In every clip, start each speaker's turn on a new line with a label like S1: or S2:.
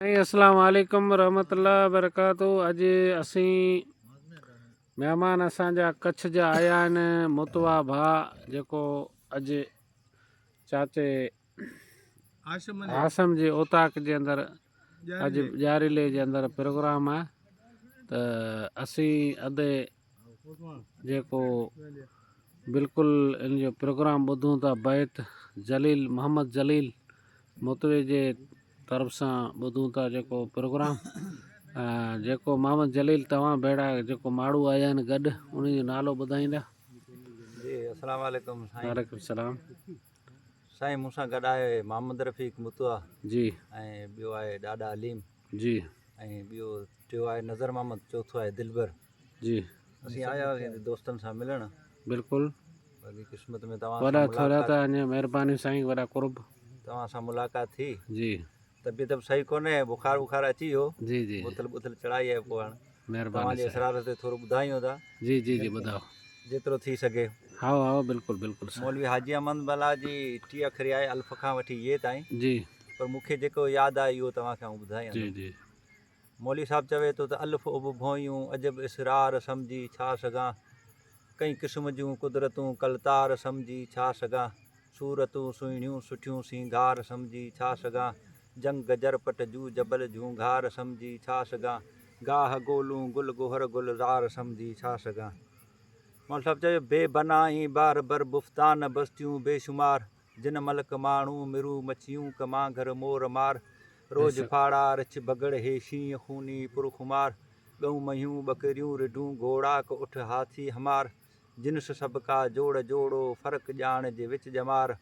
S1: سائين اسلام عليڪم ورحمة الله وبرڪاته اڄ اسين مهمان اسان جا ڪڇ جا آيا آهن متوا ڀاء جيڪو اڄ چاچي هاشم جي اوطاق جي اندر اڄ ڄاريلي جي اندر پروگرام آهي ته اسين ادي جيڪو بلڪل ان جو پروگرام ٻڌون ٿا بيت جليل محمد جليل متوي جي طرف سان ٻڌون ٿا جيڪو پروگرام جيڪو محمد جليل توهان ڀيڙا جيڪو ماڙو آيا آهن گڏ ان جو نالو ٻڌائيندا.
S2: جي السلام عليڪم سائين.
S1: وعليڪم السلام.
S2: سائين مون سان گڏ آهي محمد رفيق متوا
S1: جي
S2: ۽ ٻيو آهي ڏاڏا عليم
S1: جي
S2: ۽ ٻيو ٽيو آهي نظر محمد چوٿو آهي دلبر
S1: جي.
S2: اسين آيا هئاسين دوستن سان ملڻ.
S1: بلڪل.
S2: باقي قسمت ۾ توهان
S1: وڏا
S2: سان
S1: ٿورا
S2: ملاقات
S1: ته اڃا مهرباني سائين وڏا قرب.
S2: توهان سان ملاقات ٿي.
S1: جي.
S2: طبيعت به صحيح ڪونهي بخار بخار اچي ويو.
S1: جي جي.
S2: بوتل بوتل چڙهائي آهي پوء هاڻ
S1: مهرباني
S2: توهان جي
S1: سائين.
S2: اصرار تي ٿورو ٻڌايون ٿا.
S1: جي جي جي ٻڌاء.
S2: جيترو ٿي سگهي.
S1: ها ها بلڪل بلڪل سائين.
S2: مولوي حاجي احمد ملاح جي ٽي اکري آهي الف کان وٺي يي تائين.
S1: جي.
S2: پر مون کي جيڪو ياد آهي اهو توهان کي آئون ٻڌايان
S1: جي
S2: ٿو.
S1: جي.
S2: مولوي صاحب چوي ٿو ته الف اڀ ڀوئيون عجب اسرار سمجهي ڇا سگهان ڪئين قسم جون قدرتون ڪلتار سمجهي ڇا سگهان صورتون سهڻيون سٺيون سينگار سمجهي ڇا سگهان جنگ جرپٽ جو جبل جهونگار سمجهي ڇا سگهان گاهه گولون گل گوهر گلزار سمجهي ڇا سگهان مولوي صاحب چيو بي بنائين بار بر بفتان بستيون بيشمار جن ملڪ ماڻهو مرون مڇيون ڪه مانگهر مور مار روجھ ڦاڙا رڇ بگهڙ هي شينهن خوني پر خمار ڳئون مهيون ٻڪريون رڍون گهوڙا ڪه اٺ هاٿي همار جنس سڀڪا جوڙ جوڙو فرق ڄاڻ جي وچ ڄمار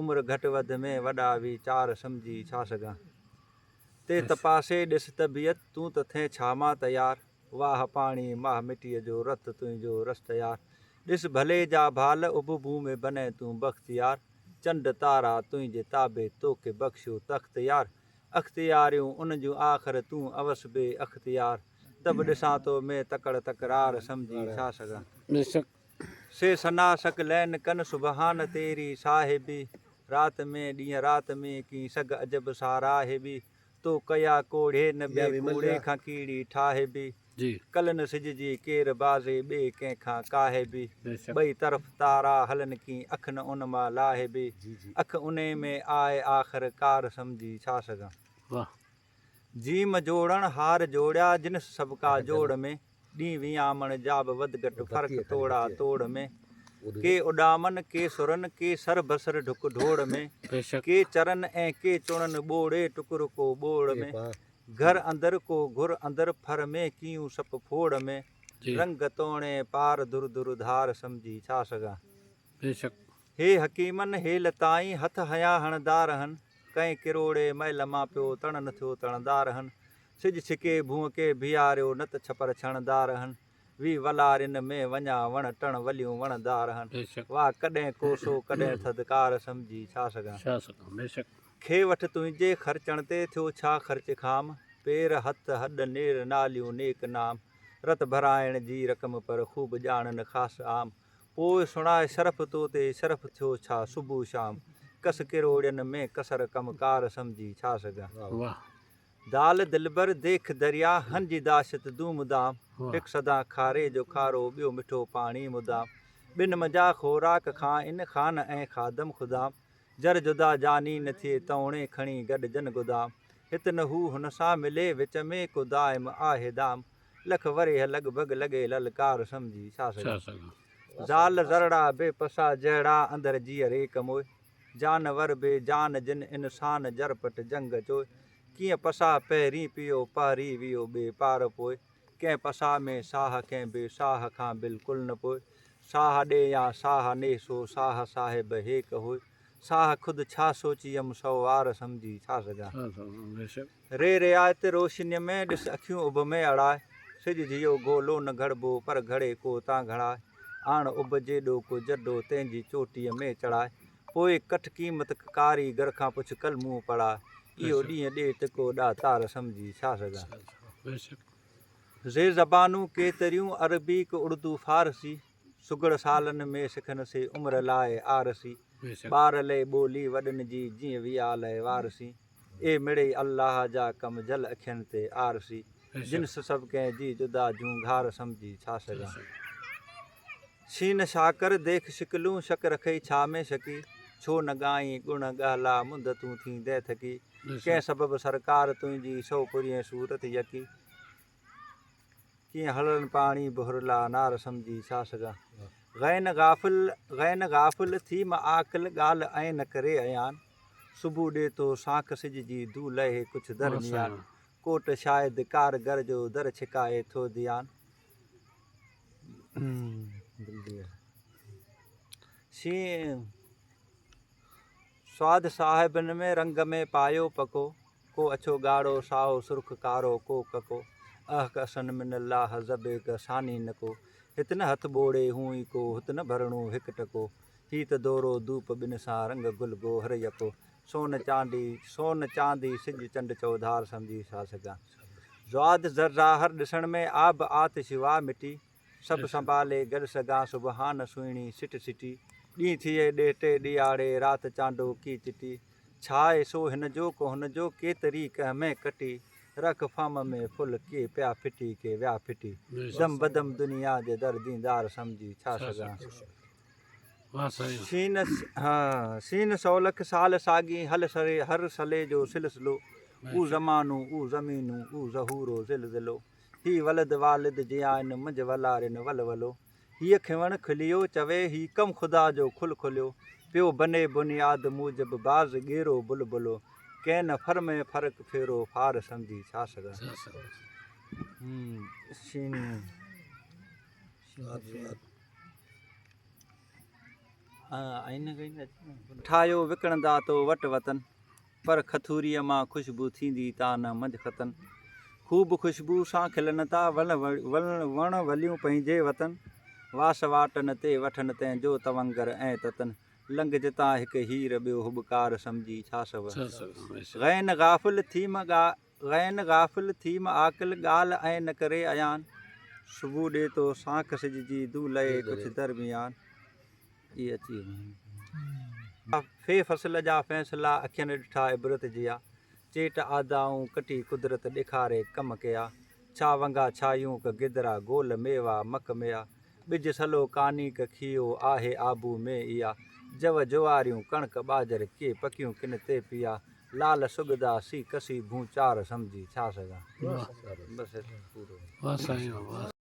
S2: عمر گهٽ وڌ ۾ وڏا ويچار سمجهي ڇا سگهان تي تپاسي ڏس طبيعت تون ته ٿين ڇا مان تيار. واهه پاڻي ماهه مٽيء جو رت تنهنجو رس تيار ڏس ڀلي جا ڀال اڀ ڀو ۾ بنين تون بختيار چنڊ تارا تنهنجي تابع توکي بخشيو تخت يار اختياريون ان جون آخر تون اوس بي اختيار ته به ڏسان تو ۾ تڪڙ تڪرار سمجهي ڇا سگهان.
S1: بيشڪ.
S2: سي ثنا ثقلين ڪن سبحان تيري صاحبي رات ۾ ڏينهن رات ۾ ڪين سگهه عجب ساراهبي تو ڪيا ڪوڙهي نه ٻئي ڪوڙي کان ڪيڙي ٺاهبي. ڪلن سج جي ڪير بازي ٻئي ڪنهن کان ڪاهبي. ٻئي طرف تارا هلن ڪين اک نه ان مان لاهبي. اک انهي ۾ آء آخر ڪار سمجهي ڇا سگهان. جيم جوڙڻ هار جوڙيا جنس سڀڪا جوڙ ۾. ڏينهن ويامڻ جا به وڌ گهٽ فرق توڙا توڙ ۾. ڪي اڏامن ڪي سرن ڪي سر بسر ڍڪ ڍوڙ ۾. ڪي چرن ۽ ڪي چڻن ٻوڙي ٽڪر ڪو ٻوڙ ۾. گهر اندر ڪو گهر اندر ڦر ۾ ڪيون سپ ڦوڙ ۾. رنگ توڻي پار ڌر ڌر ڌار سمجهي ڇا سگهان. هي حڪيمن هيل تائين هٿ هنيا هڻندا رهن. ڪئين ڪروڙي مئل مان پيو تڻ نه ٿيو تڻندا رهن. سج ڇڪي ڀونء کي بيهاريو نه ته ڇپر ڇڻندا رهن. وي ولارين ۾ وڃان وڻ ٽڻ وليون وڻندا رهن. واء ڪڏهن ڪوسو ڪڏهن ٿڌڪار سمجهي ڇا سگهان. کي وٺ تنهنجي خرچڻ تي ٿيو ڇا خرچ خام. پير هٿ هڏ نير ناليون نيڪ نام. رت ڀرائڻ جي رقم پر خوب ڄاڻن خاص عام. پوء سڻاء شرف تو تي شرف ٿيو ڇا صبح شام. ڪس ڪروڙين ۾ ڪسر ڪم ڪار سمجهي ڇا سگهان. دال دلبر ديک دريا هن جي داشت دوم دام هڪ سدا کاري جو کارو ٻيو مٺو پاڻي مدام ٻن منجا خوراڪ خائن خان ۽ خادم خدام جر جدا جاني نه ٿئي توڻي کڻي گڏ جن گدام هت نه هو هن سان ملي وچ ۾ ڪو دائم آهي دام لک ورهيه لڳ ڀڳ لڳي للڪار سمجهي ڇا سگهان زال ذرڙا بي پسا جهڙا اندر جيئري ڪموئي جانور بي جان جن انسان جرپٽ جنگ چوء ڪيئن پساهه پهرين پيو پهري ويو ٻئي پار پوء ڪنهن پساهه ۾ ساهه ڪنهن بي ساهه کان بلڪل نه پوء ساهه ڏي يا ساهه ني سو ساهه صاحب هيڪ هوء ساهه خود ڇا سوچيم سو وار سمجهي ڇا سگهان. ري رعايت روشنيء ۾ ڏس اکيون اڀ ۾ اڙاء سج جيئو گولو نه گهڙبو پر گهڙي ڪو تان گهڙاء آڻ اڀ جيڏو ڪو جڏو تنهن جي چوٽيء ۾ چڙهاء پوء ڪٺ قيمت ڪاري گر کان پڇ ڪلمون پڙهاء اهو ڏينهن ڏي ٽڪو ڏاتار سمجهي ڇا سگهان. زي زبانون ڪيتريون عربي ڪه اڙدو فارسي سگهڙ سالن ۾ سکن سي عمر لاء آرسي ٻار لئي ٻولي وڏن جي جيئن ويا لئي وارثي. اي مڙئي الله جا ڪم جل اکين تي آرسي. جنس سڀ ڪنهن جي جدا جهونگار سمجهي ڇا سگهان. شين شاڪر ديک شڪلون شڪ رکئي ڇا ۾ شڪي. ڇو نه ڳائين ڳڻ ڳهلا منڌ تون ٿيندين ٿڪي. ڪنهن سبب سرڪار تنهنجي سو پرين صورت يڪي. ڪيئن هلن پاڻي به هرلا نار سمجهي ڇا سگهان. غين غافل غين غافل ٿي م عاقل ڳالهه ائين نه ڪري عيان. صبح ڏي ٿو سانک سج جي ڌو لهي ڪڇ درميان. ڪوٽ شاهد ڪار گر جو در ڇڪائي ٿو ڌيان. سواد صاحبن ۾ رنگ ۾ پايو پڪو، ڪو اڇو ڳاڙهو سائو سرخ ڪارو ڪو ڪڪو، احق اسن من الله ذبيڪ ثاني نه ڪو، هت نه هٿ ٻوڙي هون ئي ڪو، هت نه ڀرڻو هڪ ٽڪو، هي ته دورو دوپ ٻن سان رنگ گل گوهر يڪو، سون چاندي سون چاندي سج چنڊ چوڌار سمجهي سا سگهان. زواد ذراهر ڏسڻ ۾ آب آتش وا مٽي، سڀ سنڀالي گڏ سگهان سبحان سهڻي سٽ سٽي، ڏينهن ٿئي ڏيهٽي ڏيهاڙي رات چانڊوڪي چٽي، ڇاهي سو هن جو ڪو هن جو ڪيتري ڪنهن ۾ ڪٽي، رک فهم ۾ ڦل ڪي پيا ڦٽي ڪي ويا ڦٽي، دم بدم دنيا جي در ديندار سمجهي ڇا سگهان. سين سين سو لک سال ساڳي هل سري هر سلي جو سلسلو، او زمانو او زمينون او ظهورو زلزلو، هي ولد والد جيان منجهه ولارين ولولو، هيء کيوڻ کليو چوي هي ڪم خدا جو کل کليو، پيو بني بنياد موجب باز ڳيرو بلبلو، ڪين فرمي فرق ڦيرو ڦار سمجهي ڇا سگهان. سين. ٺاهيو وڪڻندا تو وٽ وطن، پر کٿوريء مان خوشبو ٿيندي تان نه منجهه ختن. خوب خوشبو سان کلن ٿا وڻ وليون پنهنجي وطن. واس واٽن تي وٺن تنهن جو تونگر ۽ تتن. لنگهه جتان هڪ هير ٻيو هٻڪار سمجهي ڇا سو. غين غافل ٿيم غين غافل ٿيم عاقل ڳالهه ائين نه ڪري عيان. صبح ڏي تو سانک سج جي دو لئي ڪڇ درميان. اي اچي في فصل جا فيصلا اکين ڏٺا عبرت جيا. چيٽ آدائون ڪٽي قدرت ڏيکاري ڪم ڪيا. ڇا ونگا ڇايون ڪه گدرا گول ميوا مڪ ميا. ٻج سلو ڪانيڪ کيو آهي آبو ۾ ايا. جو جواريون ڪڻڪ ٻاجهر ڪي پڪيون ڪن تي پيا. لال سڳدا سي ڪسي ڀونچار سمجهي ڇا سگهان. بس پورو.
S1: واه سائين واه.